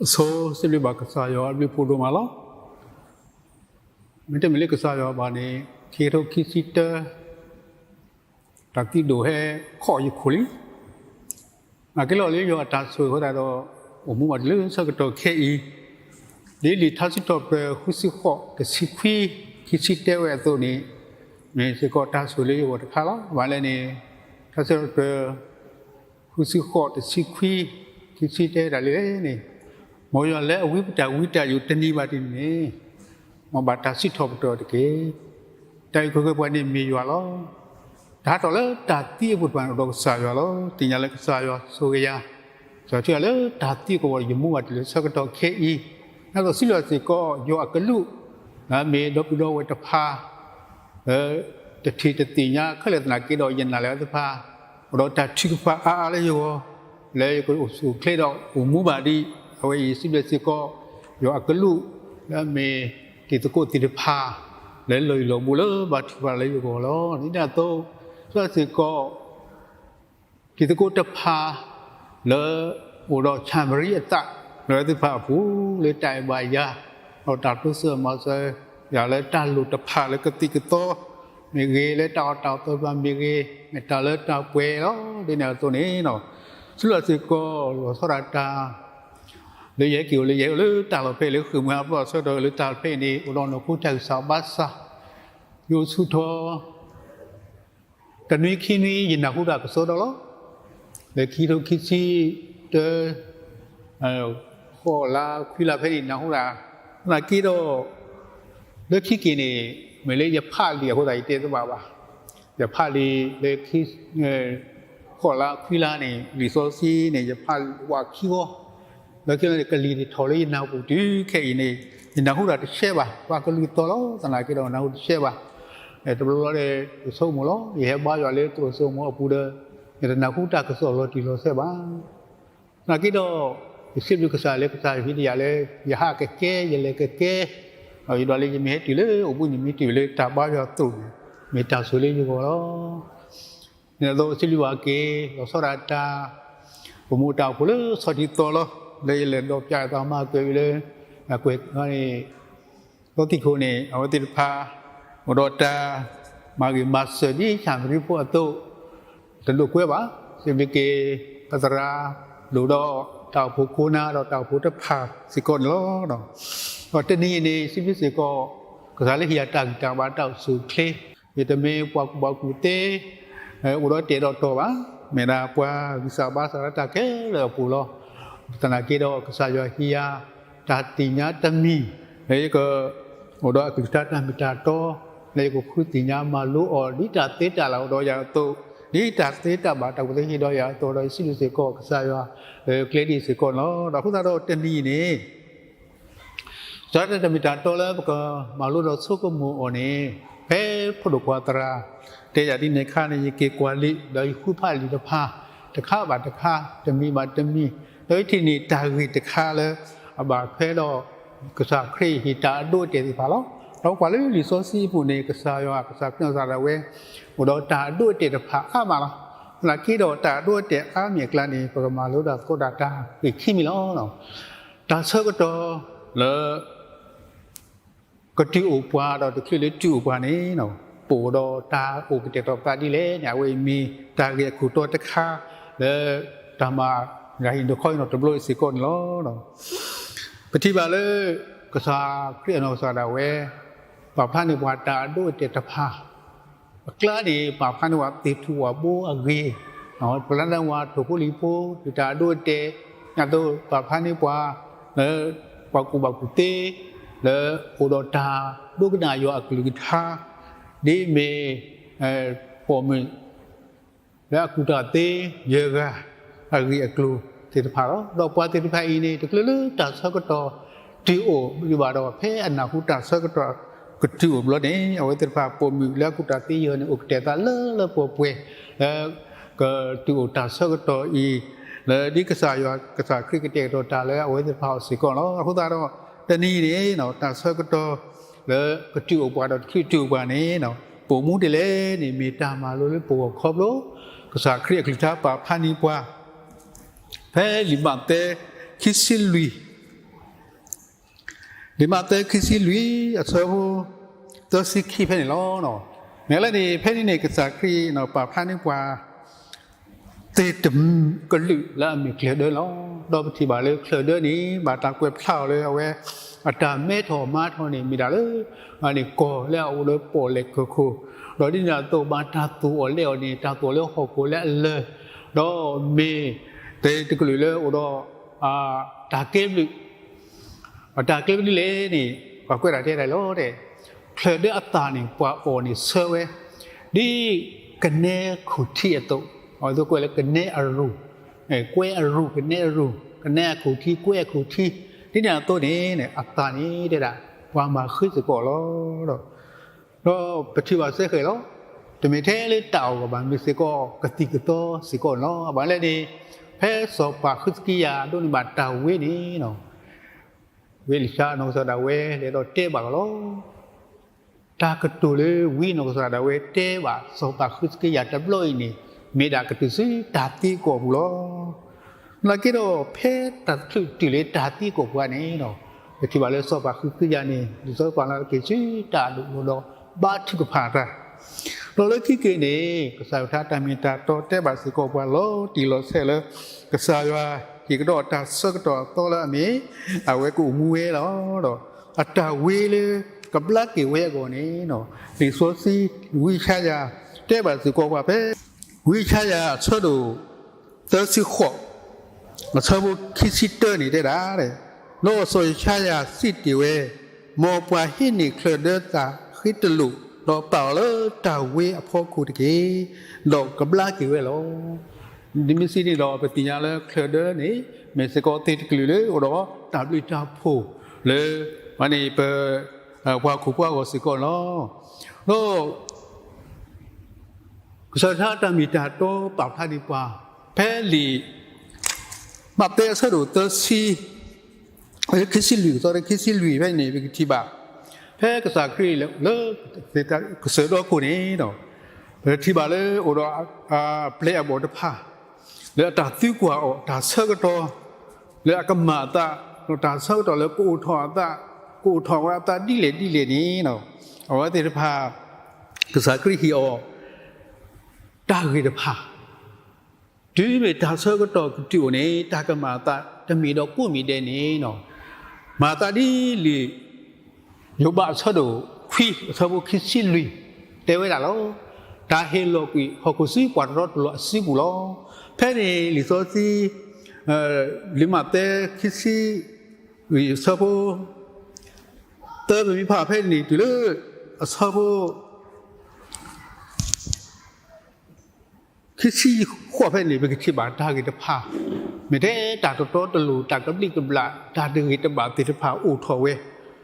အဆိစံးဘျုးဘၣ်ကစၢ်ယွၤအဘျုးဖးဒိၣ်မးလီၤ. မ့တမ့ၢ်လၢကစၢ်ယွၤဘၣ်န့ၣ် ခံကထိခံဆံတၢ တၢ်သံဒိၣ်ဟဲခီယခိၣ်လံ. နာ်က့လီၤလၢယွၤအတၢ်ဆိၣ်ဂ့ၤအဃိသတးဒီး အိၣ်မူဘၣ်တုၤလၢဆၢကတီၢ်ခဲအံၤ, ဒ်လံာ်ထါစံးထီၣ်ပတြၢၤ ဃုဆံဃိး တဆံခွံ, ခံဆံတဲဝဲအသိးန့ၣ်, မ့ၢ်စ့ၢ်ကီးတၢ်ဆိၣ်ဂ့ၤလၢယဂီၢ်တခါလီၤ. ဘၣ်လဲၣ်န့ၣ်, ထါစံးထီၣ်ပတြၢၤ ဃုဆံဃိး တဆံခွံ, ခံဆံတဲဝဲဒၣ်လံန့ၣ်, မ်ယွၤလၢအဝံပတၢ်ဝံတၢ်ယိာ်တနံၤဘၣ်တနံၤန့ၣ်, မ်ဘၣ်တၢ်စံးထီၣ်ပတြၢၤအီၤတက့ၢ်. တၢ်အုၣ်က့ၤခီၣ်က့ၤပှၤန့ၣ်မ့ၢ်ယွၤလီၤ. တၢ်ဟးထီၣ်လၢတၢ်သံအပူၤတဖၣ်န့ၣ် အိၣ်ဒီးကစၢ်ယွၤလီၤ. သ့ၣ်ညါလၢကစၢ်ယွၤဆိၣ်ဂ့ၤယၤ, ကစၢ်ယွၤထံၣ်ယၤလၢတၢ်သံအကီၢ်ပူၤ ယမူဘၣ်တုၤလၢဆၢကတီၢ်ခဲအံၤ, ဒ်သိးစံးဘျုးစ့ၢ်ကီး ယွၤအကလူး, မ့ၢ်ဒီပုၢ်ဒီဝဲၢ်တဖၣ် လၢ တထံၣ်တသ့ၣ်ညါခဲလၢာ်သနာ်က့ဒီး ယနာ်လၢအဝဲသ့ၣ်တဖၣ် အိၣ်ဒီးတၢ်ထုကဖၣ်အါအါလၢယဂီၢ်, လၢယကအိၣ်ဆူၣ်အိၣ်ချ့ဒီးအိၣ်မူဘၣ်ဒံး, အဝဲအံၤစံးဘျုးစ့ၢ်ကီး ယွၤအကလူး လၢအမ့ၢ်တံၤသကိးသ့ၣ်တဖၣ် လၢလီၢ်ယံၤလီၢ်ဘူးလၢဘါထုကဖၣ်လၢယဂီၢ်လီၤ. ဒ်န့ၣ်အသိး စံးဘျုးစ့ၢ်ကီး တံၤသကိးတဖၣ် လၢအိၣ်ဒီးဆၣ်မရံအသး လၢအဝဲသ့ၣ်တဖၣ်အပူၤ လၢတၢ်အဲၣ်ဘၣ်ယၤ, ဒီးတၢ်တိစၢၤမၤစၢၤယၤလၢတၢ်လိၣ်တဖၣ်လၢကသံၣ်ကသီမ့ၢ်ဂ့ၤ, လၢတၢ်အီၣ်တၢ်အီသ့ၣ်တဖၣ်မ့ၢ်ဂ့ၤ, မ့ၢ်တၢ်လၢတၢ်ပှဲၤလီၤ. ဒ်န့ၣ်အသိးန့ၣ် စံးဘျုးစ့ၢ်ကီး လီၤဆီဒၣ်တၢ် လၢယဟဲက့ၤအိၣ်လၢယဟဲအိၣ်လၢတၢ်လီၢ်ဖဲအံၤလၢဃ့ၢ်မှံဟးဖျိးအဆၢကတီၢ်လၢတၢ်ဖဲအံၤန့ၣ် အိၣ်ဒီးနီၢ်ခိတၢ်ဂံၢ်စၢ်ဘါစၢ်, ယအိၣ်ဆူၣ်ထီၣ် တနွံခံနွံ ယနၢ်ဟူတၢ်ကစီဒီလီၤ. လၢခံကထိခံဆံတၢ ဃိးလါခွံလါဖဲန့ၣ် နၢ်ဟူတၢ်, သနာ်က့ဒီး လၢခံက့ၤန့ၣ် မ့ၢ်လၢယဖးလံာ်အဃိသတး ယတဲတဘၣ်ဘၣ်. ယဖးလံာ်လၢ ဃိးလါခွံလါန့ၣ် လံာ်စီဆှံန့ၣ် ယဖးဝးခံဂီၢ်, လၢခံလၢကလံၤထီၣ်လၢယနၢ်ဟူပူၤတုၤခဲအံၤန့ၣ် ယနၢ်ဟူတၢ်တဆှဲဘၣ်, ပှၤကလုၢ်သီၣ်လီၤ. သနာ်က့ဒီးနၢ်ဟူတဆှဲဘၣ်. တဘျီဘျီဒီး ယဆိကမိၣ်လီၤ. ယဟဲဘါယွၤလၢတၢ်စိကမီၤအပူၤဒီး ယတနၢ်ဟူတၢ်ကစီၣ်လီၤတံၢ်လီၤဆဲးဘၣ်. သနာ်က့ဒီး ယစံးဘျုးကစၢ်လၢကစၢ်ယွၤဟ့ၣ်ယၤလၢ ယဟးကကဲ ယလဲၤကကဲ, ဒီးယဒွးလၢယမ့ၢ်ဟဲတုၤလၢအိၣ်ဘှံးနံၤမ့ၢ်တုၤလၢတၢ်ဘါယွၤသရိာ်န့ၣ် မ့ၢ်တၢ်ဆိၣ်ဂ့ၤလၢယဂီၢ်လီၤ. န့ၣ်အသိးစံးဘျုးဘၣ်က့ၤ လီၤဆီဒၣ်တၢ် ပမိၢ်တၢ်အိၣ်ဖှိၣ်လၢဆီထံသီလီၤ. လၢယလဲၤဒီးပၠးအသးမၤကွဲးဝံၤလၢ ကွဲးန့ၣ် လီသံၣ်ခိၣ်န့ၣ် အဝဲသ့ၣ်တဖၣ် အိၣ်ဒီးတၢ်မၤဂ့ၤမၤစၢၤဒ်ဆၣ်မရံဖိအသိး တဒိးကွဲဘၣ်. စံးဘျုးက့ၤ ပသရၣ် ဒိၣ်ဒီးတၢ်အိၣ်ဖှိၣ်ခိၣ်နၢ်ဒီးတၢ်အိၣ်ဖှိၣ်တဖၣ်စ့ၢ်ကီးန့ၣ်လီၤ. ဒီးတနံၤအံၤန့ၣ် စံးဘျုးစ့ၢ်ကီး ကစၢ်လၢဟ့ၣ်ယၤတၢ်ဂံၢ်တၢ်ဘါတၢ်အိၣ်ဆူၣ်အိၣ်ချ့, ယတမ့ၢ်ပှၤကူၣ်ဘၣ်ကူၣ်သ့ အိၣ်ဒီးတဲာ်ဒီးတီၤဘၣ်, မ့ၢ်ဒၣ်ပှၤဂံၢ်စၢ်ဘါစၢ်လၢတၢ်ခဲလၢာ်အပူၤလီၤ. သနာ်က့ဒီးကစၢ်ယွၤဟ့ၣ်ယၤ တၢ်သ့ၣ်ညါတမံၤ လၢယက အိၣ်ဒီးအကလုၢ်ကထါတၢ်မ့ၢ်တၢ်တီ, လၢယကဃုသ့ၣ်ညါမၤလိအီၤ ဒ်တၢ်သ့တၢ်ဘၣ်အိၣ်ဒီးယၤအသိး, ဒ်တၢ်သ့တၢ်ဘၣ်တၢ်ကူၣ်သ့ဟ့ၣ်ဒီးယၤအသိးဒီး ယစံးဘျုးစ့ၢ်ကီးကစၢ်ယွၤ လၢကျဲဒ်စ့ၢ်ကီးန့ၣ်လီၤ. ဒီးအဃိသတးဒီးတနံၤအံၤန့ၣ် ကစၢ်တၢ်မ့ၢ်တၢ်တီလၢပကမၤလိဒီးဆိကမိၣ်အီၤန့ၣ် ဖဲဖိဒိၣ်ခွါသရၣ် တဲယၤဒ်န့ၣ်အခါန့ၣ် ယက့ၤကွၢ်လံာ် ဒီးယဃုဖးလံာ်တဖၣ် တခါဘၣ်တခါ တမံၤဘၣ်တမံၤ, ဒီးယထံၣ်န့ၢ်တၢ်ဂ့ၢ်တခါလၢ အဘၣ်ထွဲဒီး ကစၢ်ခရံာ်ဟ့ၣ်တၢ်အဒိအတဲာ်သ့ၣ်တဖၣ်လီၤ. ဒီးပကွၢ်လၢလံာ်စီဆှံအပူၤန့ၣ် ကစၢ်ယွၤ ကစၢ်ခရံာ်အသးဒၣ်ဝဲ အိၣ်ဒီးတၢ်အဒိအတဲာ်တဖၣ်အါမးလီၤ. သနာ်က့ဒီးတၢ်အဒိအတဲာ်အါမံၤအကျါန့ၣ် ပကမၤလိဒီးသကိးတၢ်တၢ်ဂ့ၢ်ခံမံၤလီၤ. တၢ်ဆၢကတီၢ်လၢ ကတုၤအိၣ်ပှၤဒီးတချုးလၢတုၤအိၣ်ပှၤန့ၣ် ပအိၣ်ဒီးတၢ်အိၣ်ကတဲာ်ကတီၤပသးဒ်လဲၣ်န့ၣ် အဝဲအံၤမ့ၢ်တၢ်ဂ့ၢ်အခိၣ်တီတခါ လၢတၢ်မၤဂၤဟံၣ်နီၤခီဟံၣ်နီၤတဘျီအံၤစ့ၢ်ကီးန့ၣ်လီၤ. ပထံၣ်ဘၣ်လၢ ကစၢ်ခရံာ်အနီၢ်ကစၢ်ဒၣ်ဝဲ ပာ်ဖျါန့ၢ်ပှၤတၢ်အဒိအတဲာ်တဖၣ် အကျါန့ၣ် ပာ်ဖျါန့ၢ်ပှၤသ့ၣ်ထူၣ်ဝၣ်ဘိအဂ့ၢ်, ပာ်ဖျါန့ၢ်ပှၤထိၣ်ဖိလံၤဖိ ဒ်တၢ်အဒိအတဲာ်, ဒ်သိးပာ်ဖျါန့ၢ်ပှၤ လၢ ပှၤကူၣ်ဘၣ်ကူၣ်သ့ လၢအိၣ်ဒီးတၢ်ဒိကနၣ်ယွၤအကလုၢ်ကထါ ဒ်မ့ၢ် ပိာ်မုၣ် လၢအကူၣ်တၢ်သ့ ယဲၢ်ဂၤ အဂ့ၢ်အကျိၤသ့ၣ်တဖၣ်လီၤ. ဒီးပှၤသ့ၣ်တဖၣ်အံၤန့ၣ် တချုးလၢတၢ်ဆၢကတီၢ်တုၤအိၣ်ဘၣ်ဒီး ဖဲအနၢ်ဟူတၢ်ဆၢကတီၢ်ကတုၤအိၣ်ဘျီန့ၣ် အဝဲသ့ၣ်တဖၣ်ပိာ်မုၣ်လၢအကူၣ်တၢ်သ့ယဲၢ်ဂၤန့ၣ် အိၣ်ကတဲာ်သးလၢလၢပှဲၤပှဲၤ လၢ ကတုၤအိၣ်တၢ်ဆၢကတီၢ်အံၤ လၢဒ်ကစၢ်ယွၤကစၢ်ခရံာ်ကတဲာ်ကတီၤတၢ်လၢအဝဲသ့ၣ်တဖၣ်အီၤစ့ၢ်ကီးလီၤ. အဃိသတးဒီး တနံၤအံၤန့ၣ် တၢ်ဆၢကတီၢ် လၢကတုၤအိၣ်ပှၤဒီးတချုးတုၤအိၣ်ပှၤန့ၣ် ပိာ်မူဒ်လဲၣ်န့ၣ် မ့ၢ်တၢ်မၤလိလၢပဂီၢ်ခီဖျိ ကစၢ်ခရံာ်အကလုၢ်ကထါပာ်ဖျါန့ၢ်ပှၤ ဖဲလံာ်မးသဲ ခံဆံလွံၢ် လံာ်မးသဲခံဆံလွံၢ်အဆၢဖိ သၢဆံခံဖဲန့ၣ်လီၤ. မ့ၢ်လၢန့ၣ် ဖဲန့ၣ်န့ၣ် ကစၢ်ခရံာ်န့ၣ် ပာ်ဖျါန့ၢ်ပှၤ သ့ၣ်တကလုာ်လၢအမ့ၢ်ချၢၣ်ဒၢလီၤ. ဒီးပထံၣ်ဘၣ်လၢချၢၣ်ဒၢန့ၣ် ဘၣ်တၢ်ကွဲးဖျါအီၤလၢအဝဲ အတၢ်မဲထီၣ်မၤထီၣ်န့ၣ် မ့ၢ်ဒၣ်လၢ န့ၣ်ကီၢ်လၢအအိၣ်လၢပီၣ်လဲၣ်ကၢၢ်ခိၣ်, ဒီးဒ်န့ၣ်အသိးဘၣ်တၢ်သူၣ်အီၣ်လဲအီၣ်န့ၣ် တၢ်သူၣ်အီၣ်လၢဟီၣ်ခိၣ်လၢအလၢၢ်, ဒီးမ့ၢ်သ့ၣ်တကလုာ်လၢအိၣ်ဒီး တၢ်ကဲဘျုး တၢ်ကဲဘျုးလဲၣ်န့ၣ် ပှၤကွဲးတၢ်တဲတၢ်လီၤတဲ, ချၢၣ်ဒၢအသၣ်န့ၣ် ပှၤအီၣ်န့ၣ်ဆၢဝဲ ဒ်ကနဲခူၣ်ထံအသိး, အဝဲသ့ၣ်ကွဲးလၢကနဲအရူၢ်, ကွဲအရူၢ် ကနဲအရူၢ် ကနဲအခူၣ်ထံ ကွဲအခူၣ်ထံ, ဒ်န့ၣ်အသိးန့ၣ် အသၣ်န့ၣ်တဲဒၣ် ပှၤမၤဃံစ့ၢ်ကီးလီၤ. ဒီးပထံၣ်ဘၣ်စ့ၢ်ကီးလီၤ, တမ့ၢ်ထဲလၢတၢ်အီၣ်အဂီၢ်ဘၣ် မ့ၢ်စ့ၢ်ကီးကသံၣ်ကသီစ့ၢ်ကီးန့ၣ်လီၤ. ဘၣ်လဲၣ်န့ၣ် ဖဲစီၤပၤဃံးစကံယၤဒိးန့ၢ်ဘၣ်တၢ်ဝံန့ၣ် ဝံအ့လံၡၢၣ်နီၢ်ကစၢ်ဒၣ်ဝဲလဲၤဒီးတဲဘၣ်အီၤလီၤ. တၢ်ကတိၤလၢဝံနီၢ်ကစၢ်ဒၣ်ဝဲတဲဘၣ်စီၤပၤဃံးစကံယၤတဘျီအံၤန့ၣ် မ့ၢ်ဒၣ်ကတုၤဆူတၢ်သံအကီၢ်ပူၤလီၤ. နာ်က့ဒီးဖဲတၢ်တချုးတုၤလၢတၢ်သံအကီၢ်ပူၤန့ၣ် ပထံၣ်ဘၣ်လၢစီၤပၤဃံးစကံယၤန့ၣ် ဒ်သိးပာ်လီၤက့ၤဆူတၢ်အဒိၣ်အလီၢ်ဒီး ဘါထုကဖၣ်တၢ် ဒီးလၢခံက့ၤန့ၣ် ကစၢ်ယွၤတၢ်မ့ၢ်တၢ်တီတဲဘၣ်စ့ၢ်ကီးပှၤလီၤတံၢ်လီၤဆဲးလၢ ကစၢ်ယွၤဟ့ၣ်ကဒီးတၢ်ဆၢကတီၢ်အသီလၢအမ့ၢ် အဝဲကအိၣ်မူဝဲလီၤ. ဒီးအတၢ်ဝံလၢကဘျါက့ၤဝဲအဂီၢ်န့ၣ် လံာ်စီဆှံ ဝံယၡါယၤ တဲဘၣ်စ့ၢ်ကီးပှၤဖဲ ဝံယၡါယၤအဆၢဒိၣ် သၢဆံဃိး အဆၢဖိခံဆံတၢန့ၣ်တဲဒၣ်, ဒီးစီၤယၡါယၤစံးတ့ၢ်ဝဲ, မ်ပှၤဟံးန့ၢ်ချၢၣ်ဒၢသၣ်ဃ့တလိာ်, ဒီးပာ်အီၤလၢတၢ်ဝံအဖီခိၣ်တက့ၢ်, ဒီးကဘျါက့ၤဝဲလီၤ. ဒ်မ့ၢ်စံးန့ၣ်ဒီး ပသ့ၣ်ညါလၢချၢၣ်ဒၢန့ၣ် မ့ၢ်စ့ၢ်ကီးသ့ၣ်တကလုာ်လၢအိၣ်ဒီးတၢ်ဘျုးတၢ်ဖှိၣ်လၢ မ့ၢ်န့ၣ်ပ ပှၤခိၣ်ပှၤဂီၢ်စ့ၢ်ကီးန့ၣ်လီၤ. ဒီး ကစၢ်ယွၤတၢ်မ့ၢ်တၢ်တီပာ်ဖျါန့ၢ်ပှၤ ဖဲလံာ် မးသဲအဆၢဒိၣ်သၢဆံ ခံဆံလွံၢ် ကသီခံဆံလွံၢ်ဖဲန့ၣ် ပကထံၣ်ဘၣ် ဖဲကစၢ်ခရံာ်လၢ ကစၢၢ်ဒီခိၣ်န့ၣ် ပထံၣ်ဘၣ်လၢအိၣ်ဒီး ပျဲၢ်အဘီၣ်တဖၣ် လၢအတၢ်သံကွၢ်အီၤ တၢ်ဆၢကတီၢ် လၢအကမၤအသး ဒီးတၢ်ဆၢကတီၢ်လၢကအိၣ်ထီၣ်အသး ကအိၣ်ထီၣ်ဝဲအသးဒ်လဲၣ်ဒ်လဲၣ်န့ၣ် အဝဲသ့ၣ်တဖၣ် ကစၢ်ခရံာ်ဟ့ၣ်အီၤ တၢ်ဂ့ၢ်တဖၣ် တုၤမ့ၢ်တၢ်ဆၢကတီၢ်ကတုၤအိၣ်န့ၣ် တၢ်ကမၤအသးတမ့ၢ်ဒီးကိးမံၤဒဲးန့ၣ် မၤအသးဒ်လံာ် ယိၤဘးအဆၢဒိၣ်ခွံ အဆၢဖိခံဆံလွံၢ် တဲဝဲဒၣ်လီၤ. တၢ်ဟ့ၣ်လီၤကွံာ်ဟီၣ်ခိၣ်ဆူပှၤတရီတလီၤအစုပူၤလီၤ. ဖဲန့ၣ်လံာ်စီဆှံ လံာ်မးသဲခံဆံလွံၢ်အဆၢဖိ သၢ ပမ့ၢ်ဖးဖဲန့ၣ်တုၤလၢ အဆၢဖိ ခံဆံဃိးဖဲန့ၣ် ပကထံၣ်ဘၣ်တၢ်ဂ့ၢ်တဖၣ် မ့ၢ်ထဲတၢ်တတီတလိၤ တၢ်ကဘျံးကဘျၣ် တၢ်တဂ့ၤတဘၣ်သ့ၣ်တဖၣ်အိၣ်ထီၣ်ဝဲ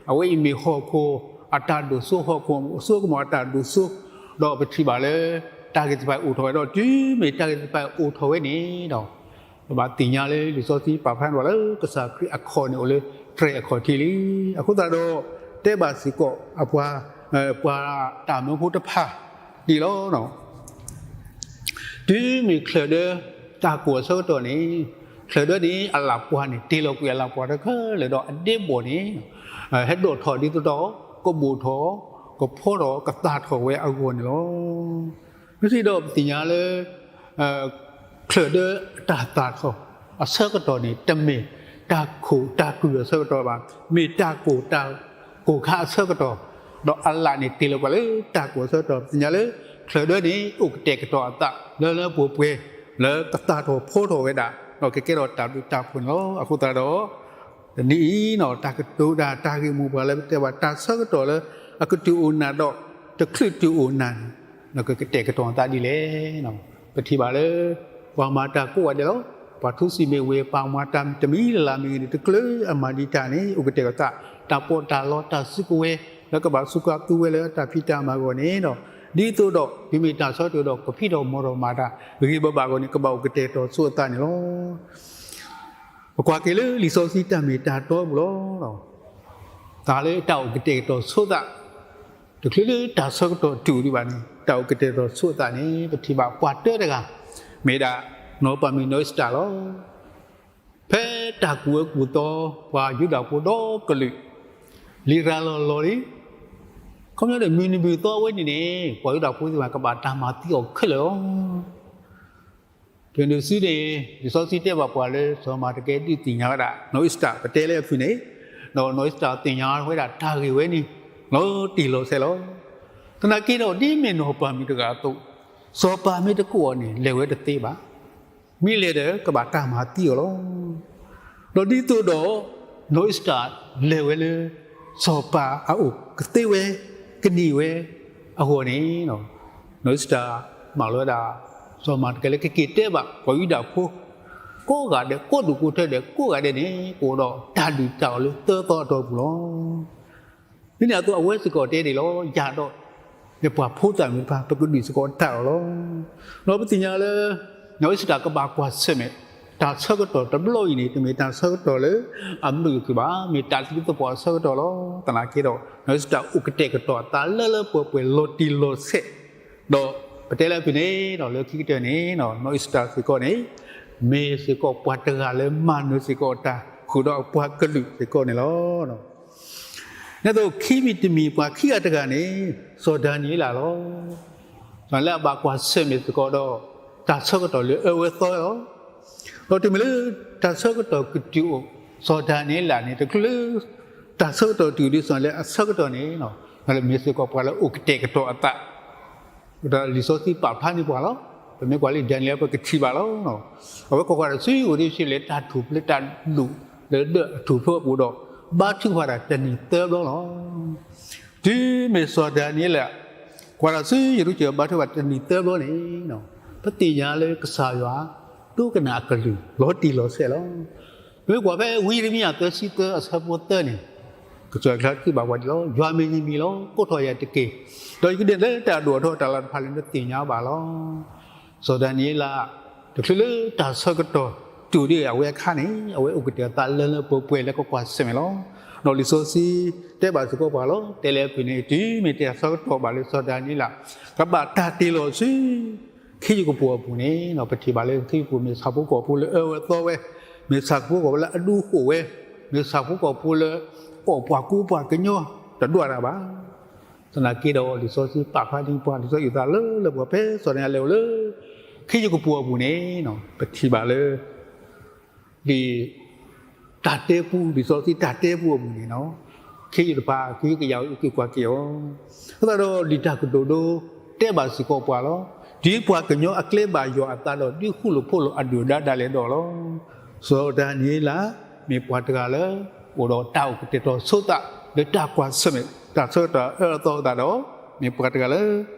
အဝဲအံၤမ့ၢ်ဟီၣ်ခိၣ်အတၢ်ဒိၣ်စိ ဟီၣ်ခိၣ်အစိကမီၤအတၢ်ဒိၣ်စိ ဒီးပထံၣ်ဘၣ်လၢ တၢ်ဂ့ၢ်တဖၣ်အိၣ်ထီၣ်ဝဲဒီး တုၤမ့ၢ်တၢ်ဂ့ၢ်တဖၣ်အိၣ်ထီၣ်ဝဲန့ၣ်ဒီး ပဘၣ်သ့ၣ်ညါလၢလံာ်စီဆှံပာ်ဖျါန့ၢ်ပှၤလၢ ကစၢ်ခရံာ်အခီၣ်န့ၣ်အိၣ်လၢတြဲၤအခီၣ်ထံးလံ. အဃိသတးဒီး တဲဘၣ်စ့ၢ်ကီးအပှၤ ပှၤတၢ်မၢဖိတဖၣ်န့ၣ်လီၤ. တုၤမ့ၢ်ချၢၣ်ဒၢ တၢ်ကိၢ်အဆၢကတီၢ်န့ၣ် ချၢၣ်ဒၢန့ၣ် အလၣ်ပှၤန့ၣ် တ့လီၤကွံာ်အလၣ်ပှၤတခဲလၢာ်ဒီးအဒ့ဘီၣ်န့ၣ် ဟဲဒိးထီၣ်ဒ်သိးဒီး ကဘိၣ်ထီၣ် ကဖီထီၣ် ကသၣ်ထီၣ်ဝဲအဂီၢ်န့ၣ်လီၤ. မ့ၢ်စံးဒီးပသ့ၣ်ညါလၢ ချၢၣ်ဒၢတၢ်သၣ်ထီၣ်အဆၢကတီၢ်န့ၣ် တမ့ၢ်တၢ်ခိၣ်တၢ်ကုၢ်အဆၢကတီၢ်ဘၣ်. မ့ၢ်တၢ်ကိၢ်တၢ်ကိၢ်ခါအဆၢကတီၢ်, ဒီးအလၣ်န့ၣ်တ့လီၤပှၤလၢတၢ်ကိၢ်အဆၢကတီၢ်. ပသ့ၣ်ညါလၢ ချၢၣ်ဒၢန့ၣ် အိၣ်ကတဲာ်ကတီၤအသးလၢလၢပှဲၤပှဲၤ လၢကသၣ်ထီၣ်ဖီထီၣ်ဝဲဒၣ် ဒီးကကဲထီၣ်တၢ်ဘျုးတၢ်ဖှိၣ်န့ၣ်လီၤ. အဃိသတးဒီး တနံၤအံၤန့ၣ် တၢ်ကတိၤတၢ် တၢ်ဂ့ၢ်မိၢ်ပှၢ်လၢပတဲဘၣ် တၢ်ဆၢကတီၢ်လၢအကတုၤအိၣ်နၢ်ဒီး တချုးတုၤအိၣ်နၢ်န့ၣ် နကကတဲာ်ကတီၤအသးဒ်လဲၣ်. ပထံၣ်ဘၣ်လၢ ပှၤမၤတၢ်ကိးဂၤဒဲးလီၤ. ပှၤထူစံးမ့ၢ်ဝ့ၤ ပှၤမၤတၢ်တမံၤလၢ်လၢ်မ့ၢ်ဂ့ၤန့ၣ် တချုးအမၤဒံးတၢ်န့ၣ် အိၣ်ကတဲာ်ကတီၤသး တၢ်ပီးတၢ်လီတၢ်စုကဝဲၤ လၢကဘၣ်စူးကါသူဝဲလၢတၢ်ဖံးတၢ်မၤအဂီၢ်န့ၣ်ဒီး ဒ်သိးဒီး တုၤမ့ၢ်တၢ်ဆၢကတီၢ်ဒီး ကဖံးထီၣ်မၤထီၣ်မၤတၢ် ဂ့ၤဘၣ်ဘၣ်အဂီၢ်န့ၣ် ကဘၣ်အိၣ်ကတဲာ်ကတီၤဆိအသးန့ၣ်လီၤ. ပကွၢ်က့ၤလၢလံာ်စီဆှံတၢ်မ့ၢ်တၢ်တီအပူၤလီၤ. တၢ်လၢတၢ်အိၣ်ကတဲာ်ကတီၤဆိသး တချုးလၢတၢ်ဆၢကတီၢ်တုၤဒံးဘၣ်န့ၣ် တၢ်အိၣ်ကတဲာ်ကတီၤဆိအသးန့ၣ် ပထံၣ်ဘၣ်ပှၤတၢတဂၤ မ့ၢ်ဒၣ် နီၢ်ပၤမုၣ်နီၢ်အ့ၤစတၢ်လီၤ. ဖဲတၢ်ကူၣ်အၢကူၣ်သီ ပှၤယူဒၤဖိဒီကလုာ် လံာ်ရၤလီၤလီၤလံ, ခီပညီန့ၣ် မုၢ်နံၤမုၢ်သီဝဲန့ၣ်န့ၣ် ပှၤယူဒၤဖိသ့ၣ်တဖၣ် ကဘၣ်တၢ်မၤသံအီၤခဲလၢာ်လီၤ. တနံၤစုန့ၣ် လံာ်စီဆှံတဲဘၣ်ပှၤလၢ စီၤမၤတကဲဒုးသ့ၣ်ညါဝဲဒၣ် နီၢ်အ့ၤစတၢၣ် ပတဲလၢအဖုၣ်န့ၣ်, ဒီးနီၢ်အ့ၤစတၢၣ်သ့ၣ်ညါဝဲဒၣ်တၢ်ဂ့ၢ်ဝဲန့ၣ် လီၤတံၢ်လီၤဆဲးလီၤ. သနာ်က့ဒီး ဒ်မ့ၢ်နီၢ်ပၤမုၣ်တဂၤအသိး, စီၤပၤမ့ၢ်တကိးအီၤန့ၣ် လဲၤဝဲတသ့ဘၣ်. မ့ၢ်လဲၤဒီး ကဘၣ်တၢ်မၤသံအီၤလီၤ. ဒီးဒ်သိးဒီး နီၢ်အ့ၤစတၢၣ်လဲၤဝဲလၢ စီၤပၤအအိၣ်ကသ့ဝဲ ကနံၣ်ဝဲအဂီၢ်န့ၣ်, နီၢ်အ့ၤစတၢၣ်မၤလိဝဲဒၣ် စီၤမၤတကဲလၢကက့ၤတဲဘၣ်ပှၤယူဒၤဖိ ကိးဂၤဒဲး ကိးဒူၣ်ကိးထၢဒဲး ကိးဂၤဒဲးန့ၣ် ကအိၣ်ဒီးတၢ်ဒုၣ်တၢ်အီၣ်လၢသၢသီအတီၢ်ပူၤလီၤ. ဒ်န့ၣ်အသိး အဝဲစ့ၢ်ကီးတဲဒၣ်လီၤ, ယၤဒီး ယပှၤဖိသၣ်မုၣ်တဖၣ် ပကဒုးစ့ၢ်ကီးတၢ်အီၣ်လီၤ. ဒီးပသ့ၣ်ညါလၢ နီၢ်အ့ၤစတၢၣ်ကဘၣ်ကွၢ်ဆၢၣ်မဲာ် တၢ်ဆၢကတီၢ်တဘျီအံၤန့ၣ် တမ့ၢ်တၢ်ဆၢကတီၢ်လၢအမုာ်အခုၣ်ဘၣ်, မ့ၢ်တၢ်သံသပှၢ်အဆၢကတီၢ်လီၤ. သနာ်က့ဒီး နီၢ်အ့ၤစတၢၣ်အိၣ်ကတဲာ်ကတီၤအသးလၢလၢပှဲၤပှဲၤ လီၤတံၢ်လီၤဆဲး, ဒီးပတဲလၢအဖုၣ်န့ၣ်ဒီး လၢခံကတၢၢ်န့ၣ် နီၢ်အ့ၤစတၢၣ်စ့ၢ်ကီးန့ၣ် မ့ၢ်စ့ၢ်ကီးပှၤတဂၤလၢမၤနၢၤစ့ၢ်ကီးအတၢ် ဃုာ်ဒီးအပှၤကလုာ်စ့ၢ်ကီးန့ၣ်လီၤ. န့ၣ်အသိး ခံမံၤတမံၤ ပှၤခံဂၤတဂၤန့ၣ် စီၤဒၤနံးယ့လးလီၤ. လၢအဘၣ်ကွၢ်ဆၢၣ်မဲာ်စ့ၢ်ကီးဒီး တၢ်ဆၢကတီၢ်လၢအအၢဝဲသီဝဲလီၤ. ဒီးတုၤမ့ၢ်လၢ တၢ်ဆၢကတီၢ်ကတုၤအိၣ် စီၤဒၤနံးယ့လးန့ၣ် တချုးလၢ တၢ်ဆၢကတီၢ်တုၤဒ်စီၤလၢအဆၢကတီၢ်န့ၣ် မ့ၢ်စ့ၢ်ကီးပှၤလၢအိၣ်ကတဲာ်ကတီၤအသး ဒီးလံာ်စီဆှံပာ်ဖျါန့ၢ်ပှၤလီၤ. ပမ့ၢ်ကွၢ်လၢဒၤနံးယ့လး ပကထံၣ်ဘၣ်လီၤ. အဝဲကွၢ်ကွၢ်ဒီးဆူယရူၤၡလ့ၣ် တၢ်ထူၣ်ဖျဲးတၢ်ဒူၣ်လၢဒၢးအထူၣ်ဖျဲးအပူၤဒီး ဘါထုကဖၣ်တၢ်တနံၤသၢဘျီလီၤ. တုၤမ့ၢ်စီၤဒၤနံးယ့လး ကွၢ်လီၤဆူယရူၤၡလ့ၣ် ဘါထုကဖၣ်တၢ်တနံၤသၢဘျီန့ၣ် ပသ့ၣ်ညါလၢကစၢ်ယွၤ ဒိကနၣ်အကလုၢ် လီၤတံၢ်လီၤဆဲးလီၤ. ပမ့ၢ်ကွၢ်ဖဲဝံယံးရမံယၤ သၢဆံသၢ အဆၢဖိသၢန့ၣ် ကစၢ်ယွၤအကျါစံးဘၣ်ပှၤဒ်လီၤ, ယွၤမ့ၢ်ယမံၤလီၤ, ကိးထီၣ်ယၤတက့ၢ်. ဒီးယကဒုးနဲၣ်လၢတၢ်အဒိၣ်အထီတၢ်လၤတဖၣ်လၢနသ့ၣ်ညါဘၣ်လီၤ. စီၤဒၤနံးယ့လး တချုးလၢတၢ်ဆၢကတီၢ်တုၤဒ်အဝဲအခါန့ၣ် အဝဲအိၣ်ကတဲာ်အသးလၢလၢပှဲၤပှဲၤလၢကကွၢ်ဆၢၣ်မဲာ်လီၤ. ဒီးလံာ်စီဆှံတဲဘၣ်စ့ၢ်ကီးပှၤလီၤ. တဲလၢအဖုၣ်န့ၣ် တုၤမ့ၢ်တၢ်ဆၢကတီၢ်ဘၣ်လၢစီၤဒၤနံးယ့လး ကဘၣ်တၢ်တ့ၢ်လီၤဆူ ခ့ယုၢ်ကပိာ်အပူၤန့ၣ် ပထံၣ်ဘၣ်လၢခ့ယုၢ်ကပိာ် မ့ၢ်ဆၣ်ဖိကီၢ်ဖိလၢအၢဝဲသီဝဲ, မ့ၢ်ဆၣ်ဖိကီၢ်ဖိလၢအဒူဃိာ်ဝဲ, မ့ၢ်ဆၣ်ဖိကီၢ်ဖိလၢ အီၣ်ပှၤကူပှၤကညီတဒူၣ်တၢ်ဘၣ်. သနာ်က့ဒီး လံာ်စီဆှံပာ်ဖျါန့ၢ်ပှၤ လံာ်စီဆှံအုၣ်သးလၢလၢပှဲၤပှဲၤ ဖဲစီၤဒၤနံးယ့လးလဲၤအိၣ်လၢ ခ့ယုၢ်ကပိာ်အပူၤန့ၣ် ပထံၣ်ဘၣ်လၢ လံာ်တၢ်တဲပူ လံာ်စီဆှံတၢ်တဲပူအပူၤန့ၣ် ခ့ယုၢ်တဖၣ် ကဟုကယာ်အီၤ အုၣ်က့ၤကွၢ်က့ၤအီၤ. အဃိသတးဒီး လံာ်တၢ်ကတိၤဒိ တဲဘၣ်စ့ၢ်ကီးပှၤလီၤ. ဒ်ပှၤကညီအကျဲဘၣ်ယွၤအသးဒီး ဒုးဃူလိာ်ဖိးလိာ်အဒုၣ်အဒါဒၣ်လဲာ်ဒီးလီၤ. စီၤဒၤနံးယ့လး မ့ၢ်ပှၤတဂၤလၢ အိၣ်ဒီးတၢ်အိၣ်ကတဲာ်ကတီၤဆိသး လၢတၢ်ကွၢ်ဆၢၣ်မဲာ် တၢ်ဆၢကတီၢ်အအၢအသီအသးဒီး မ့ၢ်ပှၤတဂၤလၢ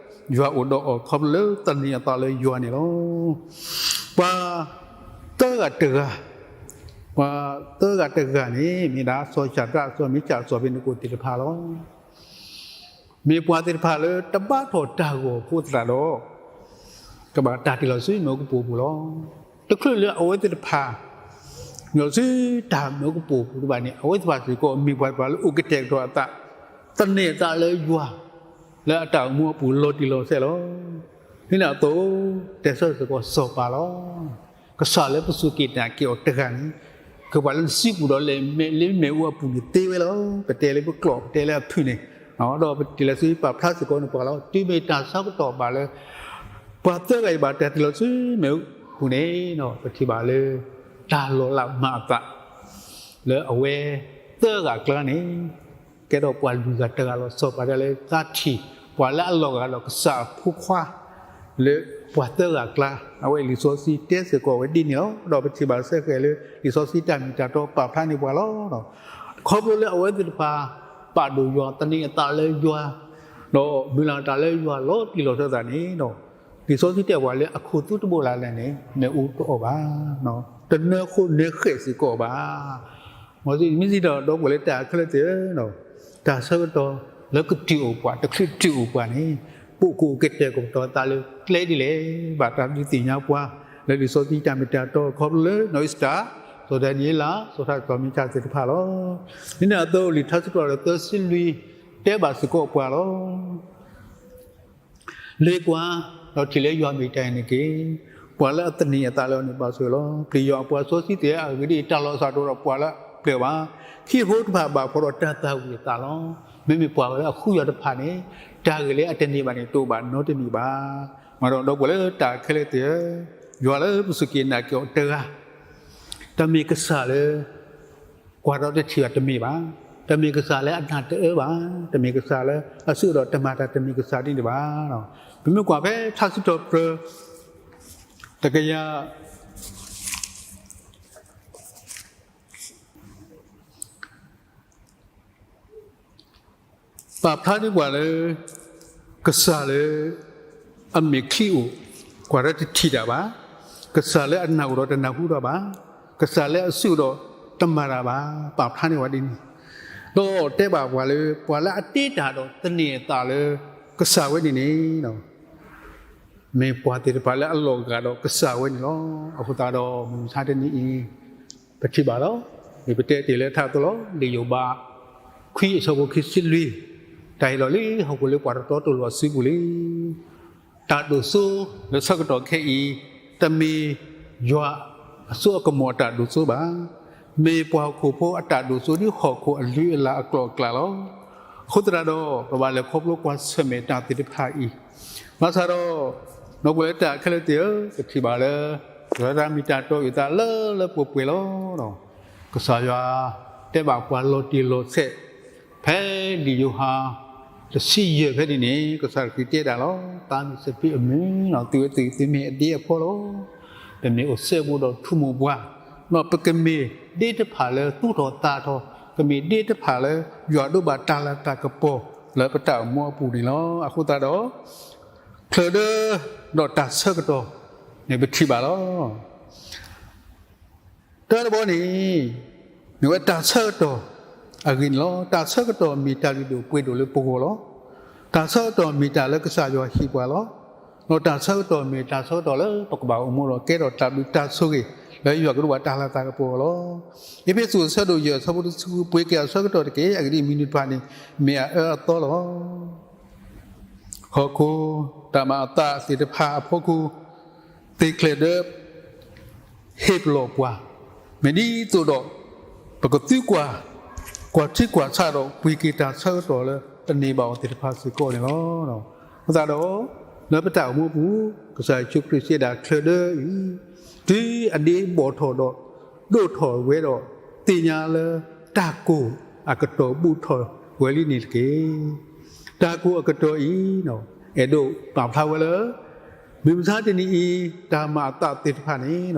ယွၤအိၣ်ဒီးအီၤ ခီဖျိလၢသန့ၤအသးလၢယွၤန့ၣ်လီၤ. ပှၤသၢဂၤတဂၤ, ပှၤသၢဂၤတဂၤန့ၣ် မ့ၢ်ဒၣ်စီၤၡၤဒြး စီၤမ့ၣ်ကၠး စီၤအဘ့းနကိၣ်သ့ၣ်တဖၣ်လီၤ. မ့ၢ်ပှၤသ့ၣ်တဖၣ်လၢတဘါထီၣ်တၢ်ဂီၤအဃိသတးဒီး ကဘၣ်တၢ်တ့ၢ်လီၤဆူမ့ၣ်အူကပိာ်အပူၤလီၤ. တချုးလၢအဝဲသ့ၣ်တဖၣ် မ့ၢ်လီၤဆူတၢ်မ့ၣ်အူကပိာ်အပူၤတဘၣ်န့ၣ် အဝဲသ့ၣ်တဖၣ်စ့ၢ်ကီးမ့ၢ်ပှၤတဖၣ်လၢအိၣ်ကတဲာ်ကတီၤအသး သန့ၤအသးလၢယွၤ လၢအတၢ်အိၣ်မူအပူၤလီၤတံၢ်လီၤဆဲးလီၤ. ဒ်န့ၣ်အသိး တဲဆၢစ့ၢ်ကီးစီၤပၤလီၤ. ကစၢ်လၢပစူၢ်က့ၤနာ်က့ၤအီၤတဂၤန့ၣ် ကပှၤလၢနစုပူၤဒီးလဲၤမဲာ်လၢမ့ၣ်အူအပူၤန့ၣ်သ့ဝဲလီၤ. ပတဲလၢပကျိာ် ပတဲလၢအဖုၣ်န့ၣ် ဒီးပတဲလၢစုပာ်ဖျါစ့ၢ်ကီးန့ၣ်ပှၤလီၤ. တုၤမ့ၢ်တၢ်ဆၢကတီၢ်ဘၣ်လၢ ပှၤသၢဂၤအံၤဘၣ်တၢ်တ့ၢ်လီၤဆူမ့ၣ်အူပူၤန့ၣ် ပထံၣ်ဘၣ်လၢ တၢ်လီၤလးမၤအသး လၢအဝဲသၢဂၤအကျါန့ၣ် ကဲထီၣ်ပှၤလွံၢ်ဂၤတဂၤလီၤ. စီၤပၤတဲလၢသးထံၣ် ပှၤလၢအလီၤဂာ်ဒီးကစၢ်အဖိခွါ လၢပှၤသၢဂၤအကျါ အဝဲလံာ်စီဆှံတဲစ့ၢ်ကီးဝဲဒ်န့ၣ်လီၤ. ဒီးပထံၣ်ဘၣ်စ့ၢ်ကီးလၢ လံာ်စီဆှံတၢ်မ့ၢ်တၢ်တီပာ်ဖျါန့ၢ်ပှၤလီၤ. ခီဖျိလၢအဝဲသ့ၣ်တဖၣ် ပာ်ဒိၣ်ယွၤ သန့ၤအသးလၢယွၤ ဒီးမုၢ်လၢ်တၢ်လၢယွၤလီၤတံၢ်လီၤဆဲးအသးန့ၣ်ဒီး လံာ်စီဆှံတဲပှၤလၢ အခိၣ်သူတဘိလၢ်လၢ်န့ၣ် မ့ၣ်အူတအီၣ်ဘၣ်, တနၢဃိးနၢဃဲးစ့ၢ်ကီးဘၣ်. မ်မ့ၢ်စံးဒီး ဒီပုၢ်ဝဲၢ်လၢတၢ်ခဲလၢာ်သ့ၣ်ဧၢ, တၢ်ဆၢကတီၢ်လၢကတုၤအိၣ်ပှၤ တချုးတုၤအိၣ်ပှၤန့ၣ် ပအိၣ်ကတဲာ်ကတီၤသးလၢကျဲဒ်လဲၣ် ဘၣ်တၢ်ဒုးသ့ၣ်ညါပှၤ လၢလံာ်စီဆှံတၢ်မ့ၢ်တၢ်တီ ခီဖျိလၢနီၢ်အ့ၤစတၢၣ်, စီၤဒၤနံးယ့လး, စီၤထါ စီၤမ့ၣ်ကၠးသ့ၣ်တဖၣ်လီၤ. ဒ်န့ၣ်အသိး လံာ်ထါစံးထီၣ်ပတြၢၤသၢဆံလွံၢ် တဲဘၣ်စ့ၢ်ကီးပှၤလီၤ. လ့ၤကွၢ်, ဒီးထံၣ်လၢယွၤမ့ၢ်တၢ်အံၤန့ၣ်တက့ၢ်. ပှၤလၢအသန့ၤအသးလၢအီၤန့ၣ်ဘၣ်ဆိၣ်ဂ့ၤလီၤ. ပျံၤယွၤအပှၤစီဆှံသ့ၣ်ဧၢ, အဂ့ၢ်ဒ်အံၤ, တၢ်လီၤစၢ်တအိၣ်ဒီးပှၤလၢ ကျၢၤဘၣ်. ခံဖိတဖၣ်ဘၣ်ဖှီၣ်ဒီးတၢ်သၣ်ဝံၤအသးလီၤ. မ့မ့ၢ်ပှၤလၢအဃုယွၤတဖၣ်န့ၣ် တၢ်ဂ့ၢ်လၢအတန့ၢ်ဘၣ်န့ၣ် တအိၣ်ဘၣ်နီတမံၤဘၣ်. မ့ၢ်ဒီးဒီပုၢ်ဝဲၢ်လၢတၢ်ခဲလၢာ်သ့ၣ်ဧၢ, ယွၤလၢပစူၢ်က့ၤနာ်က့ၤအီၤတဂၤ တမ့ၢ်ကစၢ်လၢ ကွၢ်ထီတထံၣ်ဘၣ်တမ့ၢ်ဘၣ်. တမ့ၢ်ကစၢ်လၢအနၢ်တအၢဘၣ်. တမ့ၢ်ကစၢ်လၢအစိဒီးတမၤတၢ် တမ့ၢ်ကစၢ်ဒ်န့ၣ်ဘၣ်. ပမ့ၢ်ကွၢ်ဖဲထါစံးထီၣ်ပတြၢၤ တကယၤ ပာ်ဖျါန့ၢ်ပှၤလၢ ကစၢ်လၢ အမဲာ်ချံအိၣ် ကွၢ်ထီတထံၣ်တၢ်ဘၣ်, ကစၢ်လၢအနၢ်အိၣ်ဒီးတနၢ်ဟူတၢ်ဘၣ်, ကစၢ်လၢအစိဒီးတမၤတၢ်ဘၣ်, ပာ်ဖျါန့ၢ်ပှၤဒ်န့ၣ်, ဒီးတဲဘၣ်ပှၤလၢ ပှၤလၢအတ့တၢ်ဒီးသန့ၤအသးလၢ ကစၢ်ဝဲန့ၣ်န့ၣ် မ့ၢ်ပှၤသ့ၣ်တဖၣ်လၢအလီၤဂာ်ဒီးကစၢ်ဝဲန့ၣ်လီၤ. အဃိသတးဒီး မုၢ်မဆါတနံၤအံၤ ပထံၣ်ဘၣ်လီၤ. မ့ၢ်ပတဲတ့ၢ်လၢထးအသိးလီၤ. လံာ်ယိၤဘး ခွံအဆၢဖိခံဆံလွံၢ်, တၢ်ဟ့ၣ်လီၤလံ ဟီၣ်ခိၣ်လၢပှၤတတီတလိၤအစုပူၤလံ. တၢ်ဒိၣ်စိလၢဆၢကတီၢ်ခဲအံၤ တမ့ၢ်ယွၤအစိအကမီၤအတၢ်ဒိၣ်စိဘၣ်. မ့ၢ်ပှၤဟီၣ်ခိၣ်ဖိအတၢ်ဒိၣ်စိဒ်ဟီၣ်ခိၣ်အလုၢ်အလၢ်အကျိၤအကျဲလီၤ. အဃိသတးဒီး ပဘၣ်လဲၤခီဖျိကွၢ်ဆၢၣ်မဲာ်တၢ်သ့ၣ်တဖၣ်အံၤ, ဘၣ်ဆၣ်ဒီး ဒီပုၢ်ဝဲၢ်လၢတၢ်ခဲလၢာ်သ့ၣ်ဧၢ, ပထံၣ်ဘၣ်လၢ ယွၤတၢ်မ့ၢ်တၢ်တီအုၣ်သးလၢလၢပှဲၤပှဲၤလီၤ. ကစၢ်ယွၤတဲဘၣ်ပှၤလီၤတံၢ်လီၤဆဲး, ဖဲလံာ်ယိၤဟၣ် တဆံယဲၢ်ဖဲန့ၣ်န့ၣ် ကစၢ်ခရံာ်တဲဒၣ်လီၤ. သးမ့ၢ်စပံးအမုၢ်, သုဝဲသု သုမ့ၢ်အဒ့အဖီလီၤ. ပမ့ၢ်အိၣ်စဲဘူးဒီးထူမိၢ်ပှၢ်, ဒီးပကမ့ၢ်ဒ့တဖၣ်လၢသူၣ်ထီၣ်သးထီၣ်, ကမ့ၢ်ဒ့တဖၣ်လၢယွၤဒိးဘၣ်တၢ်လၤတၢ်ကပီၤလၢပတၢ်အိၣ်မူအပူၤန့ၣ်လီၤ. အဃိသတးဒီး ချၢၣ်ဒၢ ဒီးတၢ်ဆၢကတီၢ်န့ၣ် ပထံၣ်ဘၣ်လီၤ. တၢတဘီန့ၣ် မ့ၢ်ဝဲတၢ်ဆၢကတီၢ်အဂ့ၢ်န့ၣ်လီၤ. တၢ်ဆၢကတီၢ်မ့ၢ်တၢ်လုၢ်ဒိၣ်ပှ့ၤဒိၣ်လၢပဂီၢ်လီၤ. တၢ်ဆၢကတီၢ်မ့ၢ်တၢ်လၢကစၢ်ယွၤဟ့ၣ်ပှၤလီၤ. ဒီးတၢ်ဆၢကတီၢ်မ့ၢ်တၢ်ဆၢကတီၢ်လၢပကဘၣ်အိၣ်မူဒီးကဲထီၣ်တၢ်ဘျုးတၢ်ဆိၣ်ဂ့ၤ လၢယွၤကဒိးဘၣ်တၢ်လၤတၢ်ကပီၤလီၤ. အ့းဖ့းစူးအဆၢဒိၣ်ယဲၢ်အဆၢဖိတဆံဃု, ပှ့ၤက့ၤအဆၢကတီၢ်တက့ၢ်. အဂ့ၢ်ဒ်အံၤ, မနုၤတဖၣ်န့ၣ် မ့ၢ်အအၢအသီလီၤ. ဟီၣ်ခိၣ်တၢ်မၤအသးသ့ၣ်တဖၣ်အဖီခိၣ်, သ့ၣ်ချၢၣ်ဒၢ ဟ့ၣ်ပလီၢ်ပှၤ, မ့ၢ်ဒ်သိးဒီး ပကသံကွၢ်, ကွၢ်ထံကွၢ်ဆးဒီး ပှ့ၤက့ၤတၢ်ဆၢကတီၢ်လၢတန့ၢ်ဘၣ်အီၤသ့ၣ်တဖၣ်စ့ၢ်ကီးန့ၣ်လီၤ. အဃိသတးဒီး လၢပတၢ်အိၣ်မူအပူၤ, ကစၢ်ယ့ၣ်ၡူးခရံာ်စံးဒၣ် ချၢၣ်ဒၢအံၤ, တုၤအဒ့ဘီၣ်ထီၣ်ဒီး ဒိၣ်ထီၣ်ဝဲဒီး သ့ၣ်ညါလၢတၢ်ကိၢ်အကတီၢ်ဘူးထီၣ်ဝဲလံန့ၣ်တက့ၢ်. တၢ်ကိၢ်အကတီၢ်အံၤ အဲၣ်ဒိးပာ်ဖျါဝဲလၢ မုၢ်မဆါတနံၤအံၤ တၢ်မၤအသးသ့ၣ်တဖၣ်န့ၣ်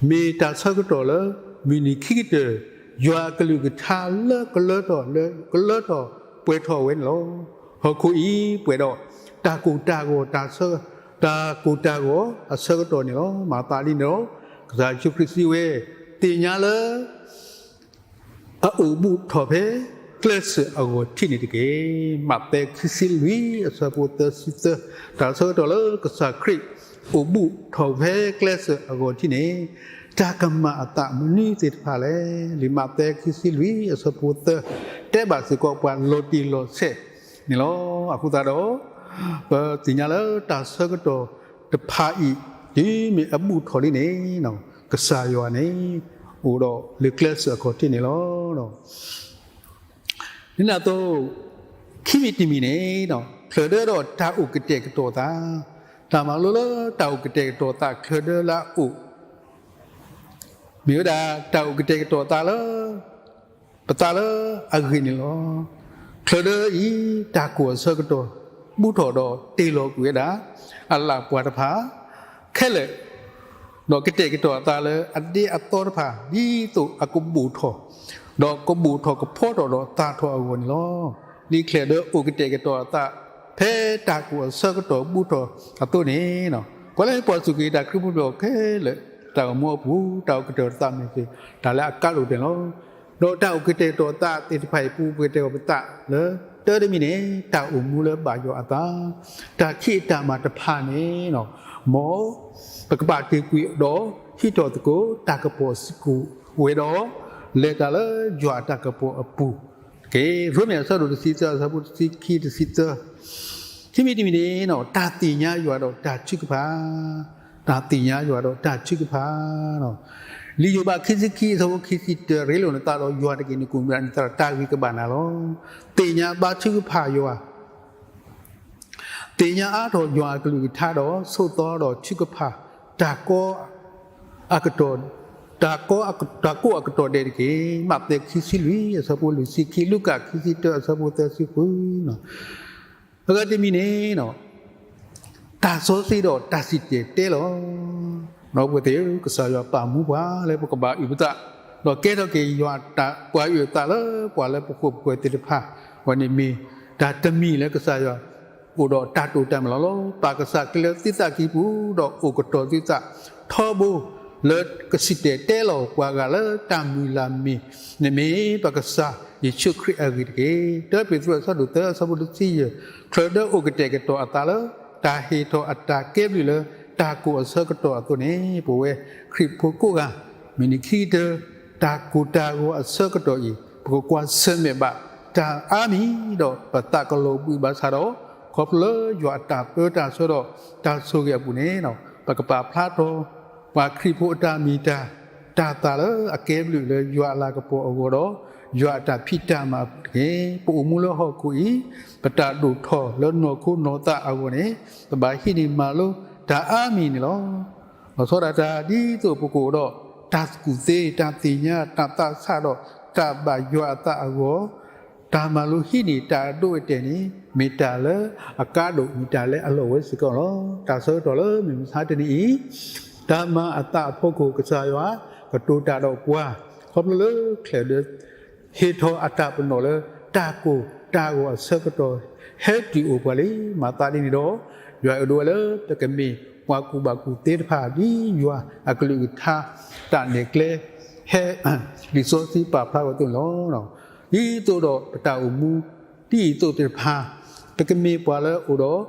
မ့ၢ်တၢ်ဆၢကတီၢ်လၢ မုၢ်နံၤခံကတၢၢ် ယွၤအကလုၢ်ကထါလၢကလၢထီၣ်လၢကလၢထီၣ်ပှဲၤထီၣ်ဝဲန့ၣ်လီၤ. ဟီၣ်ခိၣ်အံၤပှဲၤဒီး တၢ်ကိၢ်တၢ်ဂီၤတၢ်ဆၢ, တၢ်ကိၢ်တၢ်ဂီၤအဆၢကတီၢ်န့ၣ်လီၤ. မၤသးဒ်န့ၣ်ဒီး ကစၢ်ယ့ၣ်ၡူးခရံာ်စံးဝဲ, သ့ၣ်ညါလၢ အအိၣ်ဘူးထီၣ်ဖဲကျဲစၢၤအဂီၢ်ထံးန့ၣ်တက့ၢ်. မးသဲခံဆံလွံၢ်အဆၢဖိသၢဆံသၢ, တၢ်ဆၢကတီၢ်လၢကစၢ်ခရံာ်အိၣ်ဘူးထီၣ်ဖဲကျဲစၢၤအဂီၢ်ထံးန့ၣ် တၢ်ကမၤအသးမနုၤသ့ၣ်တဖၣ်လဲၣ်. လံာ်မးသဲခံဆံလွံၢ်အဆၢဖိသၢ တဲဘၣ်စ့ၢ်ကီးပှၤလီၤတံၢ်လီၤဆဲးန့ၣ်လီၤ. အဃိသတးဒီး ပသ့ၣ်ညါလၢတၢ်ဆၢကတီၢ်တဖၣ်အံၤ တုၤမ့ၢ်အဘူးထီၣ်လံန့ၣ် ကစၢ်ယွၤန့ၣ် အိၣ်ဒီးလၢကျဲစၢၤအခီၣ်ထံးန့ၣ်လီၤ. ဒ်န့ၣ်အသိး ခံမံၤတမံၤန့ၣ် ချၢၣ်ဒၢဒီးတၢ်အိၣ်ကတဲာ်ကတီၤသး, တၢ်မၤလိလၢတၢ်အိၣ်ကတဲာ်ကတီၤသး ချၢၣ်ဒၢလၢအအိၣ် မ့ၢ်ဝဲဒၣ်တၢ်အိၣ်ကတဲာ်ကတီၤသးလၢ ပသးလၢအဂ့ၤန့ၣ်လီၤ. ချၢၣ်ဒၢအံၤ တၢ်ကိၢ်အဆၢကတီၢ် ဘူးထီၣ်ဒီးတ့ၢ်လီၤကွံာ်ဝဲဒၣ် အလၣ်ပှၤတဖၣ် ခဲလၢာ် ဒီးကတဲာ်ကတီၤအသးလၢအဒ့အသီတဖၣ် ဒ်သိးအကဘူးထီၣ်, ဒီးကဘူးထီၣ်ကဖီထီၣ်ဒီးသၣ်ထီၣ်အဂီၢ်န့ၣ်လီၤ. ဒ်ချၢၣ်ဒၢအိၣ်ကတဲာ်ကတီၤအသး ဖဲတၢ်ကိၢ်အဆၢကတီၢ်ဘူးထီၣ်အသိးန့ၣ်, ပှၤလၢပှၤစူၢ်က့ၤတၢ်ခရံာ်ဖိပျီခဲလၢာ် တၢ်အိၣ်မူအပူၤ တၢ်အိၣ်ကတဲာ်ကတီၤသးမ့ၢ်ဂ့ၤ တၢ်လၢအကါဒိၣ်န့ၣ်လီၤ. ဒီးတၢ်အိၣ်ကတဲာ်ကတီၤသးသ့ၣ်တဖၣ်အံၤ ပူၤပှဲၤတဲာ်အီၤပသးလၢ တၢ်တမံၤန့ၣ် တၢ်အိၣ်မူလၢဘၣ်ယွၤအသး, တၢ်ခံးတၢ်မၤတဖၣ်န့ၣ် မ်ပကဘၣ်တ့ၢ်ကွံာ်ဒီးဟံးထီၣ်သကိး တၢ်ကပီၤစ့ၢ်ကီးဝဲဒီး လဲၤတၢ်လၢယွၤအတၢ်ကပီၤအပူၤတက့ၢ်. ရိမ့ၤအဆၢဒိၣ်တဆံသၢ အဆၢဖိတဆံခံ တဆံသၢ, ခံမံၤတမံၤန့ၣ် တၢ်သ့ၣ်ညါယွၤဒီးတၢ်ထုကဖၣ်, တၢ်သ့ၣ်ညါယွၤဒီးတၢ်ထုကဖၣ် လံာ်ယိၤဘးခံဆံခံအဆၢဖိခံဆံတၢ ရ့လိာ်နသးဒီးယွၤတက့ၢ်, နကူၣ်မုၢ်နသးဒီးတၢ်ဂ့ၤကဘၣ်နၤလီၤ. သ့ၣ်ညါဘါထုကဖၣ်ယွၤ သ့ၣ်ညါအါထီၣ်ယွၤအကလုၢ်ကထါဒီး ဆိးသီဒီးထုကဖၣ် တၢ်ကီအကတီၢ် တၢ်ကီအက တၢ်ကိးအကတီၢ်ဒဲးတက့ၢ်. မးသဲခံဆံလွံၢ်အဆၢဖိလွံၢ်ဆံခံ, လူၤကၣ်ခံဆံတၢအဆၢဖိသၢဆံဃု. အဂၤတမံၤန့ၣ် တၢ်စီဆှံဒီးတၢ်စံၣ်တဲၤတဲလီၤ. ဒီပုၢ်ဝဲၢ်သ့ၣ်ဧၢ, ကစၢ်ယွၤပာ်မူပှၤလၢပကဘၣ်အုၣ်ပသး, ဒီးကဲထီၣ်က့ၤယွၤတၢ်ပှၤအုၣ်အသးလၢပှၤလၢပဃိာ်ပဃၢၤသ့ၣ်တဖၣ်အဂီၢ်န့ၣ်မ့ၢ် တၢ်တမံၤလၢကစၢ်ယွၤအိၣ်ဒီးတၢ်တိာ်တၢ်မၤလီၤလီၤ. ပာ်ကစၢ်ကျဲလၢသုသးကံၢ်ပူၤ ဒီးအိၣ်ကတီၤသုသးထီဘိ လၢကစံၣ်တဲၤတဲလီၤပှၤဂၤလၢတၢ်မုၢ်လၢ်မ့ၢ်န့ၣ်မ့ၢ် ပကစၢ်ယ့ၣ်ၡူးခရံာ်အဂ့ၢ်တက့ၢ်. တၢပ့းတရူးအဆၢဒိၣ်သၢအဆၢဖိတဆံယဲၢ်, ချုးဒီးအိၣ်ကတဲာ်ကတီၤအသးလၢ တၢ်ဟ့ၣ်ထီၣ်အတၢ်ကဲဘျုးလၢတၢ်ကိၢ်အဆၢကတီၢ်အသိးန့ၣ်, ပဝဲခရံာ်ဖိကိးဂၤ မုၢ်နံၤခံကတၢၢ် တၢ်ကိၢ်တၢ်ဂီၤအဆၢကတီၢ်အံၤ ပကကွၢ်ဆၢၣ်မဲာ်ဘၣ်တၢ်အါမံၤ ဒီးပသးကလီၤဘှံးဘၣ်ဆၣ်ဒီး ခီဖျိလၢယွၤအတၢ်ပၢတၢ်ဆှၢဒီးတၢ်ဆိၣ်ဂ့ၤအပူၤန့ၣ်, ပကပာ်ဖျါထီၣ် ပှၤခရံာ်ဖိအတၢ်မ့ၢ်တၢ် တၢ်သးလၢအကဲဘျုးလၢယွၤအလၤကပီၤအဂီၢ်ဒီး ယွၤအတၢ်ဖံးတၢ်မၤအပူၤတက့ၢ်. ပအိၣ်မူလၢဟီၣ်ခိၣ်အံၤ ပတၢ်ဒိၣ်ထီၣ်လၢနီၢ်ခိနီၢ်သးအဂီၢ်န့ၣ် ပဘၣ်ဟံးန့ၢ်မၤလိတၢ်အါမံၤန့ၣ်လီၤ. လီၤဆီဒၣ်တၢ် ဒ်သိးပကအိၣ်ဒီးတၢ်ကူၣ်သ့ တၢ်သ့ၣ်ညါ တၢ်သးဆးဒီးတၢ်ဘၣ်ယွၤအသးအဂီၢ်, တၢ်မၤလိဟံးန့ၢ်တၢ်အဒိအတဲာ်န့ၣ် မ့ၢ်တၢ်လၢအကါဒိၣ် မ့ၢ်တၢ်လၢအလီၢ်ဝဲစ့ၢ်ကီးလီၤ. တၢ်ဆၢကတီၢ်လၢမုၢ်မဆါတနံၤအံၤ တၢ်မၤအသးအဖီခိၣ် ကစၢ်ယွၤကတိၤတၢ်ဒီးပှၤ ခီဖျိလၢချၢၣ်ဒၢ ဟ့ၣ်ထီၣ်အတၢ်ပနီၣ်လၢ တၢ်ကိၢ်တၢ်ဂီၤအဆၢကတီၢ် ဟဲတုၤအိၣ်ပှၤလံ. မၤသးဒ်န့ၣ်ဒီး ယွၤအဲၣ်ဒိးဝဲလၢပကမ့ၢ်ပှၤကူၣ်ဘၣ်ကူၣ်သ့တဖၣ် ဒ်ယွၤအကလုၢ်ကထါ တၢ်နဲၣ်ကျဲ ဟဲ လံာ်စီဆှံပာ်ဖျါဝဲအသိးန့ၣ်လီၤ. ဒ်သိးဒီးပတၢ်အိၣ်မူ ဒ်အံၤအသိးသ့ၣ်တဖၣ် ပကမ့ၢ်ပှၤလၢအအိၣ်ဒီး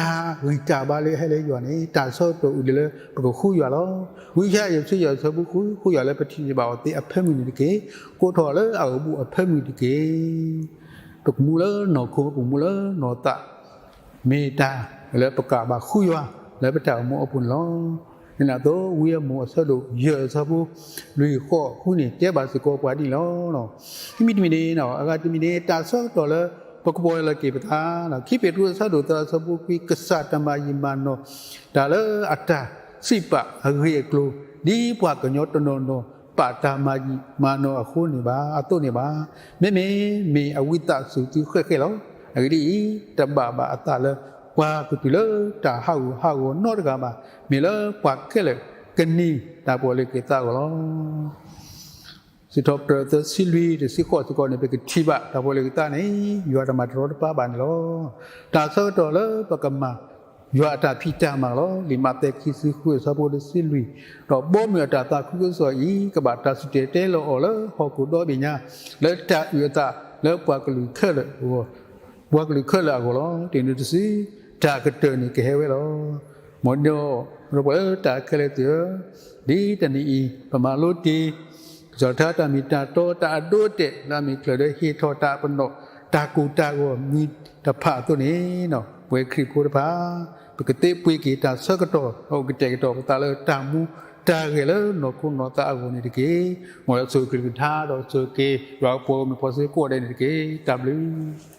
တၢ်ဂံၢ်တၢ်ဘါလၢဟဲလၢယွၤန့ၣ် တၢ်ဆၢကတီၢ်အိၣ်ဒံးလၢပကဃုယွၤလီၤ. ဝံယၡါယၤ တဆံယဲၢ် အဆၢဖိဃု, ဃုယွၤလၢပထံၣ်န့ၢ်ဘၣ်အီၤသ့အဖၢမုၢ်န့ၣ်တက့ၢ်. ကိးထီၣ်လၢအအိၣ်ဘူးအဖၢမုၢ်တက့ၢ်. ပကမူလၢနီၢ်ခိ ပကမူလၢနီၢ်သး မ့ၢ်တၢ်လၢပကဘၣ်ဃုယွၤလၢပတၢ်အိၣ်မူအပူၤန့ၣ်လီၤ. ဒ်န့ၣ်အသိး ဝံယမိၢ်အဆၢဒိၣ်ယဲၢ် အဆၢဖိလွံၢ်ဃိးဃုန့ၣ် တဲဘၣ်စ့ၢ်ကီးပှၤဒ်န့ၣ်လီၤ. မ့တမံၤန့ၣ် အဂၤတမံၤန့ၣ် တၢ်ဆၢကတီၢ်လၢပကပီၢ်လီၤက့ၤပသး, ခံပ့းတရူးအဆၢဒိၣ်သၢ အဆၢဖိခွံ, ကစၢ်တမၤယံာ်မၤနီၢ်တၢ်လၢအတၢ်စံးပာ်အဂ့ၢ်အကျိၤ ဒ်ပှၤကညီတနီၤနီၤ ပာ်တၢ်မၤယံာ်မၤနီၢ်အဃိန့ၣ်ဘၣ်, အသိးန့ၣ်ဘၣ်. မ့မ့ၢ်မ့ၢ်အဝံသးစူၤသုဃဲၣ်ဃဲၣ်လီၤ. အဂ့ၢ်ဒ်အံၤ, တဘၣ်ဘၣ်အသးလၢ ပှၤကတုၤလၢတၢ်ဟးဂူာ်ဟးဂီၤနီတဂၤဘၣ်. မ့ၢ်လၢပှၤခဲလၢာ်ကန့ၢ်တၢ်ပီၣ်လဲၣ်က့ၤသးအဂီၢ်လီၤ. စံးထီၣ်ပတြၢၤသၢဆံလွံၢ် တဆံဃိးစ့ၢ်ကီးန့ၣ် ပကထံၣ်ဘၣ်တၢ်ပီၣ်လဲၣ်က့ၤသးန့ၣ် ယွၤတမၤတရီတပါဘၣ်န့ၣ်လီၤ. တၢ်ဆၢကတီၢ်လၢပကမၤ ယွၤအတၢ်ဖံးတၢ်မၤလီၤ. လံာ်မးသဲ ခံဆံဃု အဆၢဖိတဆံလွံၢ်, ဒီးဘီမုၢ်အတၢ်သးခုကစီၣ်အံၤ ကဘၣ်တၢ်စံၣ်တဲၤတဲလီၤအီၤလၢဟီၣ်ခိၣ်ဒီဘ့ၣ်ညါ လၢတၢ်အုၣ်အသးလၢပှၤကလုာ်ခဲလၢာ်အဂီၢ်, ပှၤကလုာ်ခဲလၢာ်အဂီၢ်လီၤ. တနံၤတစု တၢ်ကတၢၢ်န့ၣ်ကဟဲဝဲလီၤ. မ်ဒီး ဒီပုၢ်ဝဲၢ်လၢတၢ်ခဲလၢာ်သ့ၣ်ဧၢ, ဒ်တနံၤအံၤ ပမၤလိတ့ၢ် ကစၢ်ထါတၢ်မ့ၢ်တၢ်တီ တၢ်အဒိအတဲာ်လၢအမ့ၢ်ချုးဒီးဟ့ၣ်ထီၣ်တၢ်ပနီၣ် တၢ်ကိၢ်တၢ်ဂီၤမံၤတဖၣ်အသိးန့ၣ်, ပဝဲခရံာ်ဖိတဖၣ် ပကသ့ပှ့ၤက့ၤတၢ်ဆၢကတီၢ် အိၣ်ကတဲာ်ကတီၤပသးလၢတၢ်မူတၢ်ဂဲၤလၢနီၢ်ခိနီၢ်သးအဂီၢ်န့ၣ်တက့ၢ်. မ်လၢစိၤကလုၢ်ကထါဒီးစိၤက့ၤ ယွၤကပှဲၤမုၣ်ဖီစ့ကိးဂၤဒဲးန့ၣ်တက့ၢ်. တၢ်ဘျုး